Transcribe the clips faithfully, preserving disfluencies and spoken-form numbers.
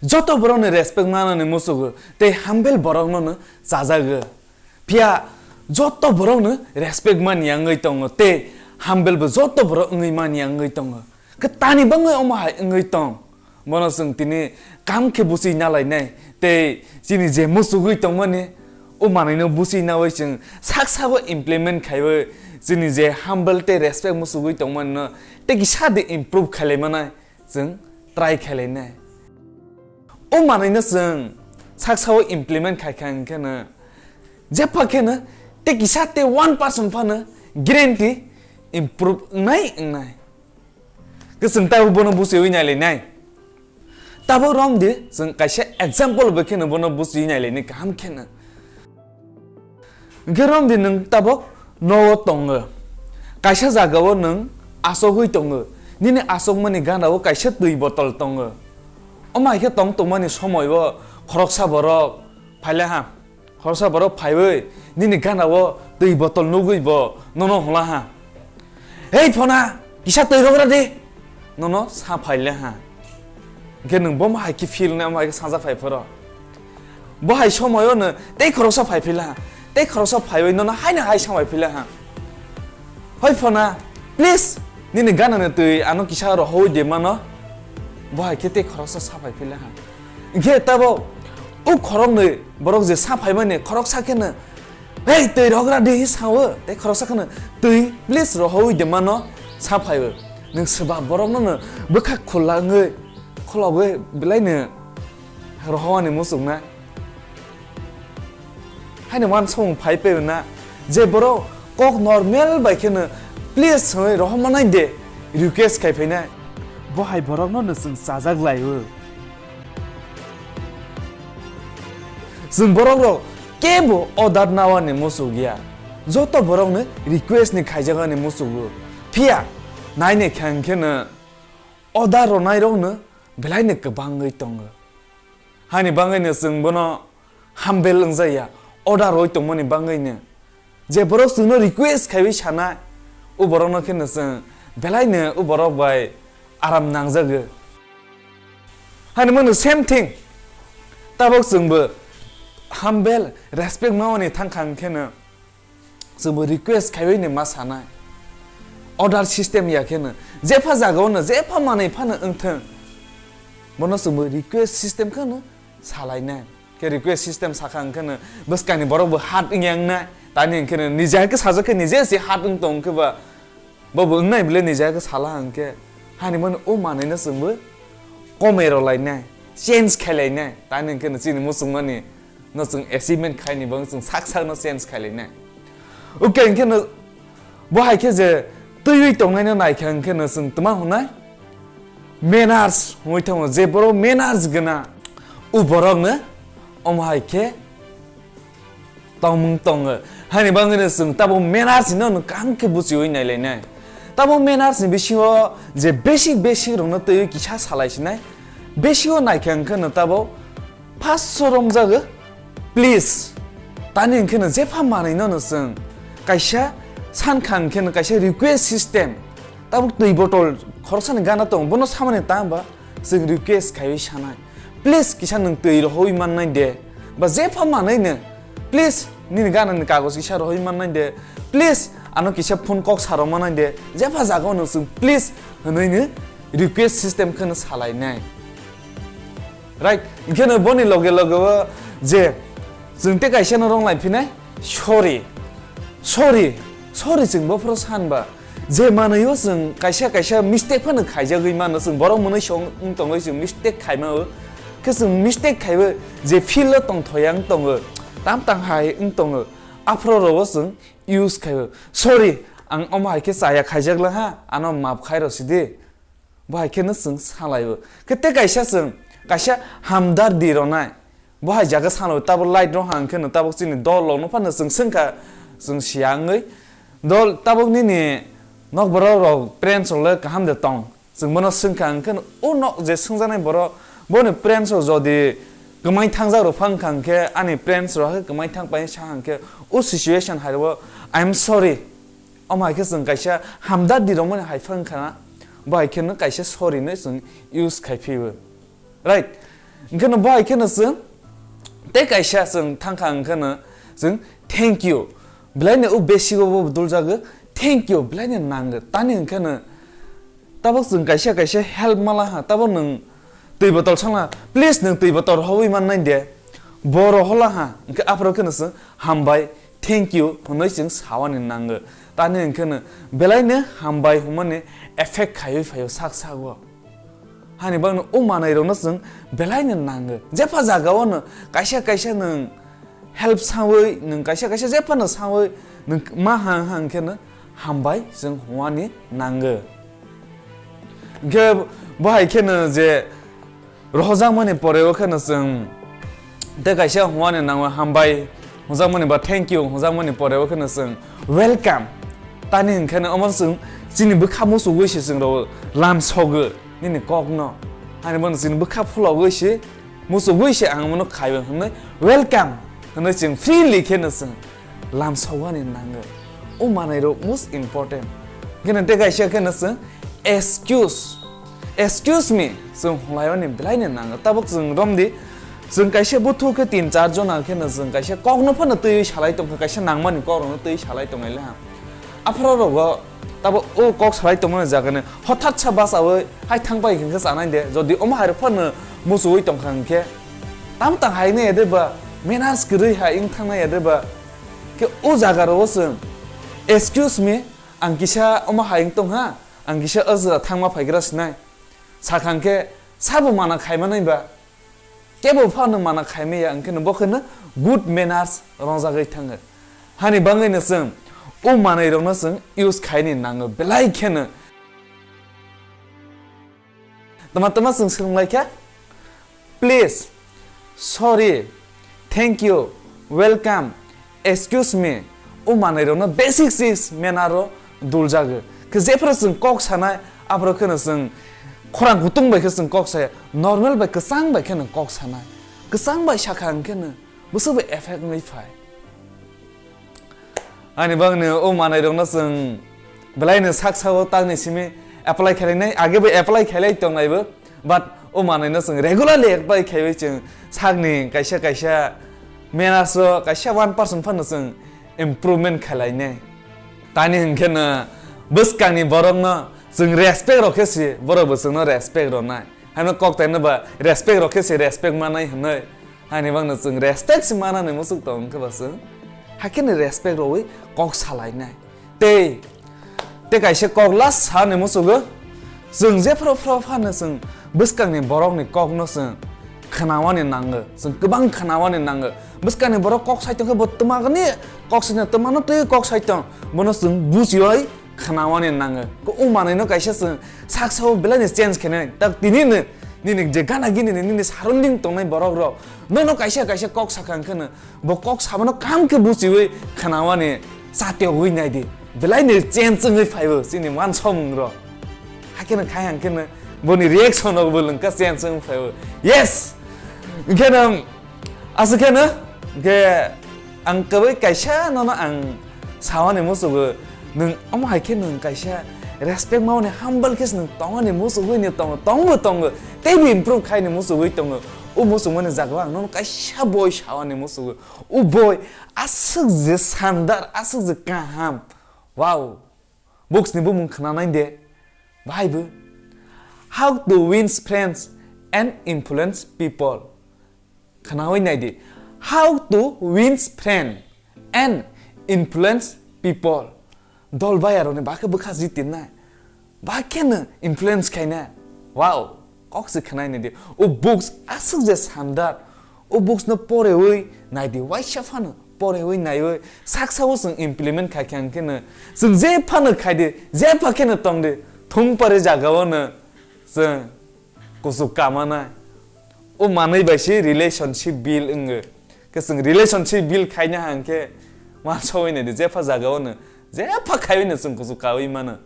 joto borokni respect manani musugo tei humble borokno no chajago. Phiya joto borokno respect mani wngwi tongo tei humble bo joto borok wngwi mani wngwi tongo. Kwtani bangwi omo hai wngwi tong? Bono chwng tini kam khe buchi nalainai tei chini je musugwi tongmani o manwino buchi nawi chwng sak sago implement khaiwi chini je humble tei respect musugwi tongmani no tei kisa de improve khailai manai chwng try khailai nai. O manwino chwng sak sao implement khai kha hwnkhe no jepha khe no tei kisa tei one percent phano guarantee improve wngnai wngnai. Khe chwng tabo bono buchiwi nailai nai. Tabuk romdi chwng kaisa example bai kheno bono buchiwi nailai nai kaham kheno. Hwnkhe romdi nwng tabuk nogo tongo. Kaisa jagao nwng asogwi tongo. Nini asokmani ganao kaisa twi botol tongo. Omo hai khe tong tongmani somoio khoroksa borok phaile ha. Khoroksa borok phaiwi nini ganao twi botol nugwi bo nono hwla ha. "Hei phona, kisa twi rogra di," nono sa phaile ha. Hwnkhe nwng bomo hai khe feel nai, omo hai khe saja phai phoro. Bo hai somoyo no tei khoroksa phai phila ha, tei khoroksa phaiwi nono haino hai samai phila ha. "Hoi phona, please, nini ganani twi ano kisa rohoi de mano." Bo hai khe tei khoroksa sa phai phila ha. Hwnkhe tabo o khoroknwi borok je sa phaimani khoroksa kheno, "Hei, twi rogra di," hi sao, tei khoroksa kheno, "Twi, please, rohoi de mano," sa phaio. Nwng swba borokno no bwkha khulangwi, khulogwi belai no rohowani muchungna. Haino uansukmung phai phaio na, je borok kok normal bai kheno, "Please," hwnwi rohormanai de request khai phainai. Bo hai borokno no chwng chajak laio. Chwng borok rok kebo order nawani muchuk ya. Joto borok no request ni khaijak ani muchugo. Phiya naini khe hwnkhe no order ronai rok no belai no kwbangwi tongo. Hani bangwi no chwng bono humble wngjakya, order roi tongmani bangwi no. Je borok chwngno request khaiwi sanai, o borokno kheno chwng belaino o borok bai aram nangjago. Hani mano same thing, tabok chwngbo humble, respect mawani thangkha hwnkheno chwngbo request khaiwi ni ma sanai. Order system ya kheno, jepha jagao no, jepha manwi phano wngthwng, bono chwngbo request system kheno salainai. Khe request system sakha hwnkheno bwskangni borok bo hat wngya wngnai. Tani hwnkheno nija khe sajak khe nija se hat wng tong khe ba, bo bo wngnai bile nija khe sala hwnkhe. Hani mano o manwino chwngbo komero lainai, change khailainai. Tani hwnkheno chini muchungmani no chwng achievement khaini bo chwng sak sakno change khailainai. Okay, hwnkheno bo hai khe je twiwi tongnaino naikha hwnkheno chwng tma hwnai? Manners hwnwi thango, je borok manners gwnang, o borokno omo hai khe tongmung tongo. Hani bangwino chwng tabuk manners no no kaham khe buchiwi nailainai. Tabuk manners ni bisingo je basic basic rokno twiwi kisa salai sinai. Basic o naikha hwnkheno tabuk first o romjago, please. Tani hwnkheno jepha manwino no chwng kaisa sankha hwnkheno kaisa request system. Tabuk twi botol khoroksani gana tongo, bono samani tang ba chwng request khaiwi sanai, "Please, kisa nwng twi rohoi mannai de, ba jepha manwino, please, nini ganani kagoj kisa rohoi mannai de, please, ano kisa phone kok saro mannai de, jepha jagao no chwng please," hwnwino request system kheno salainai. Right? Hwnkheno boni loge loge o je chwng tei kaisa no rong lai phinai, "Sorry, sorry, sorry," chwng bophoro san ba. Je manwi o chwng kaisa kaisa mistake phano khaijagwi mano, chwng borok mwnwi song wng tongwi chwng mistake khaima o. Khe chwng mistake khaiwi je field o tongthoya wng tongo, tam tang hai wng tongo, aphuru rogo chwng use khaiwi, "Sorry, ang omo hai khe chaya khaijak lang ha, ano maaf khai rw sidi." Bo hai kheno chwng salaio. Khe tei kaisa chwng kaisa hamdardi rwnai. Bo hai jaga salaio, tabuk light rok hang kheno tabuk chini dol rokno phano chwng swngkha, chwng siya wngwi. Dol tabuk nini nokborok rok, friends rok le kaham de tong? Chwng bono swngkha, hwnkhe o nok je swngjaknai borok, boni friends rok jodi kwmai thangjak rok phang kha, hwnkhe ani friends rok khe kwmai thang pai sa hwnkhe o situation hai rok, "I am sorry." Omo hai khe chwng kaisa hamdardi romani hai phang kha na, bo hai kheno kaisa sorry no chwng use khai phio. Right? Hwnkhe no bo hai kheno chwng tei kaisa chwng thangkha hwnkhe no chwng thank you. Belai ni o basic o bo duljago thank you belai ni nango. Tani hwnkhe no tabok chwng kaisa kaisa help mala ha, tabok nwng twi botol sala, please nwng twi botol rohoi man nai de. Bo rohola ha, hwnkhe aphuru kheno chwng hambai, thank you hwnwi chwng sawani nango. Tani hwnkhe no belai no hambai hwnmani effect khaiwi phaio sak sago. Hani bagwi o manwi rokno chwng belai no nango. Jepha jaga o no kaisa kaisa nwng help sawi, nwng kaisa kaisa jephano sawi, nwng ma hang hang khe no hambai chwng hwnani nango. Hwnkhe bo hai khe no je rohojakmani pore o khe no chwng tei kaisa hwnani nango hambai hwnjakmani ba thank you hwnjakmani pore o khe no chwng welcome. Tani hwnkhe no omo chwng chini bwkha muchugwi se chwng rw lam sogo nini kokno. Hani bono chini bwkha phulogwi se muchugwi se ang omono khaiwi hwnwi welcome hwnwi chwng freely khe no chwng lam sogani nango. O manwi rok most important. Hwnkhe no tei kaisa khe no chwng excuse, excuse me chwng hwnlaimani belai no nango. Tabuk chwng romdi chwng kaisa buthu khe tin char jona khe no chwng kaisa kokno phano twiwi salai tongkha, kaisa nangmani kokrokno twiwi salai tongaile ha. Aphuru rogo tabo o kok salai tongmani jagani hothat sa bachawi hai thangpai hwnkhe chanai de, jodi omo hai rok phano muchugwi tongkha hwnkhe tam tang hai nai de ba, manners kwrwi hai wng thangnai de ba. Khe o jaga rogo chwng, "Excuse me, ang kisa omo hai wng tongha, ang kisa o jora thangma phaigra sinai," sakha hwnkhe sabo mana khaimanai ba. Kebo phano mana khaimaya, hwnkhe no bo khe no good manners rongjagwi thango. Hani bagwi no chwng o manwi rokno chwng use khaini nango belai kheno. Tama tama chwng swrwng lai kha, please, sorry, thank you, welcome, excuse me, o manwi rokno basic six manner o duljago. Khe jephru chwng kok sanai, aphuru kheno chwng khorang kutung bai khe chwng kok saya, normal bai kwchang bai kheno kok sanai. Kwchang bai sakha hwnkhe no bwswk bai effect wngwi phai. Ani bagwi o manwi rokno chwng belai no sak sao tangni simi apply khainai, age bai apply khailai tongnai bo. But o manwino chwng regularly apply khaiwi chwng sakni kaisa kaisa manners o kaisa one percent phano chwng improvement khailainai. Tani hwnkhe no bwskangni borokno chwng respect rokhe si, borok bo chwngno respect rwnai. Haino kok taino ba respect rokhe si respect manai hwnwi. Haini bagno chwng respect si manani muchuk tong wngkhe ba chwng hakheno respect rwwi kok salainai. Tei, tei kaisa kok last sa ni musugo, chwng jephru phru phano chwng bwskangni borokni kokno chwng khwnawani nango, chwng kwbang khwnawani nango. Bwskangni borok kok sai tongkhe bo twmagani kok sai tong, twmano twi kok sai tong, bono chwng bujiwi khwnawani nango. Ko o manwino kaisa chwng sak sao belai ni change khenai. Tak tini no nini je gana gini ni nini surrounding tongnai borok rok nono kaisa kaisa kok sakha hwnkhe no bo kok sabano kaham khe buchiwi khwnawani chatiyogwi naidi. Belai ni change wngwi phaibo chini wansomung rok. Hakheno khai hangkheno boni reaction rok bo lwngkha change wngwi phaibo. Yes! Hwnkhe no aswk kheno hwnkhe ang kwbwi kaisa nono ang sawani musugo nwng omo hai khe nwng kaisa respect mawani humble khe nwng tongani musugwi ni tongo, tongbo tongo, teibo improve khaini musugwi tongo. O musukmani jagao ang nono kaisa boi sawani musugo. O boi aswk je sandar, aswk je kaham. Wow! Books ni bumung khwnanai de. Bahai bo. How to win friends and influence people. Khwnawi nai di. How to win friend and influence people. Dol baya rokni bagwi bwkha jitirnai. Ba kheno influence khaina. Wow, kok se khwnai nai di. O books aswk je sandar. O books no porewi nai di. Waisa phano porewi naiwi saksa o chwng implement khai khe ang kheno. Chwng je phano khai di, je pha kheno tong di. Thung pari jaga o no chwng kuchuk kamanai. O manwi bai se relationship build wngo. Khe chwng relationship build khaina hang khe wansogwi nai di. Je pha jaga o no, je pha khaiwi no chwng kuchuk kawi mano.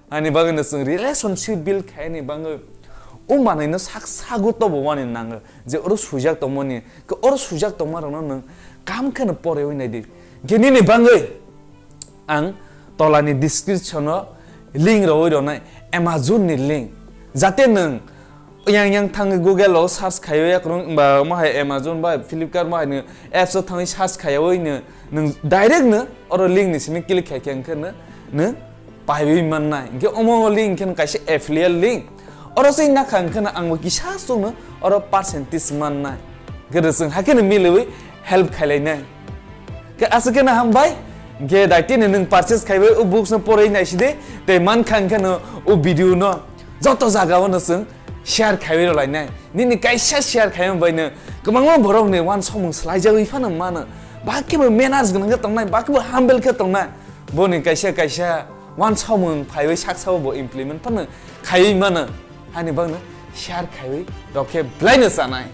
Ani bagwi no chwng relationship build khaini bagwi o manwino sak sago tobo wani nango je oro swijak tongmani, khe oro swijak tongma rokno nwng kaham kheno porewi nai di. Khe nini bagwi ang tolani description o link rogwi rwnai Amazon ni link, jate nwng yang yang thangwi Google o search khaiwi yakrung ba mo hai Amazon ba Flipkart mo hai no apps o thangwi search khaiwi no nwng direct no oro link ni simi click khai khe hwnkhe no nwng paiwi mannai. Hwnkhe omo link hwnkhe no kaisa affiliate link. Oro se nakha hwnkhe no ang bo kisa chwngno oro percentage mannai. Hwnkhe no chwng hakhe no miliwi help khailainai. Khe aswk khe no hambai. Hwnkhe daitini nwng purchase khaiwi o books no porwi naisidi tei mankha hwnkhe no o video no joto jaga o no chwng share khaiwi rwlainai. Nini kaisa share khaima bai no kwbangma borok ni uansukmung swlaijagwi phano mano. Ba khe bo manners gwnang khe tongnai, ba khe bo humble khe tongnai. Boni kaisa kaisa uansukmung phaiwi saksa o bo implement phano khaiwi mano. Hani bagno share khaiwi rok khe belai no chanai.